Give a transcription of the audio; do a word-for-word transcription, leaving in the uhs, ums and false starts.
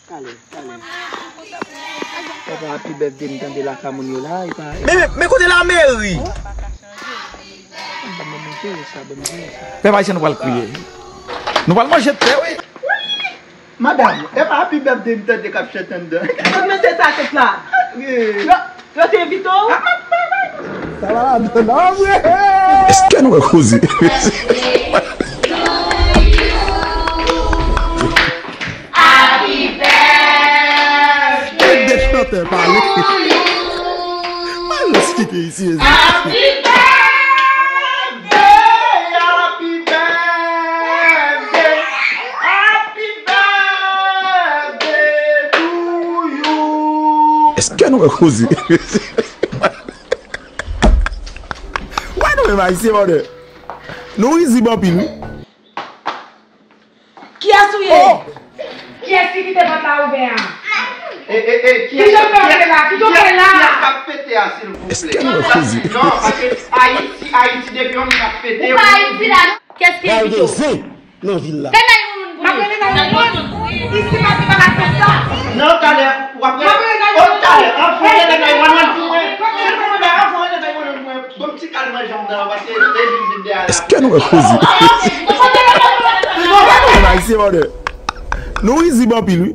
Talè, talè. Papa Happy Birthday, m tande lakay moun yo la, e pa, e Men, men, men kote lameri? Ban mwen jere sa, ban mwen jere sa. Pèp ayisyen, nou pral kriye. Nou pral manje tè, wi. Madanm, e pa Happy Birthday m tande k ap chante anndan. Kot mesye sa tèt la? Yo, yo te envite w? Sa va la, non, vre. Èske nou wè koze? Happy birthday. Kèk de chantè pale. Mwen jis kite isi, isi. Happy birthday, happy birthday, happy birthday to you. Èske nou wè koze? Wè nou menm ayisyen, brother. Nou rizib anpil, wi. Kiyès ou ye? Oh! Kiyès ki kite pòt la ouvè a? E, e, e, Kijan w fè antre la? Kijan w fè la? Kiyès k ap fete a, silvouplè? Èske nou wè koze? Non, paske Ayiti, Ayiti, depi yon moun ap fete, ou pa Ayiti la, non? Kiyès ki envite w? Pral gen zen nan vil la. Fè nèg moun pou li. M ap rele nèg moun. Isi pa gen bagay konsa. Non, talè, w ap rele. Oh, talè, an fon rele nèg moun pou mwen. Silvouplè, an fon rele nèg moun pou mwen. Bon, ti kal manje anndan an, paske te vin vin dèyè la. Èske nou wè koze? Wè nou menm ayisyen, brother. Nou rizib anpil, wi.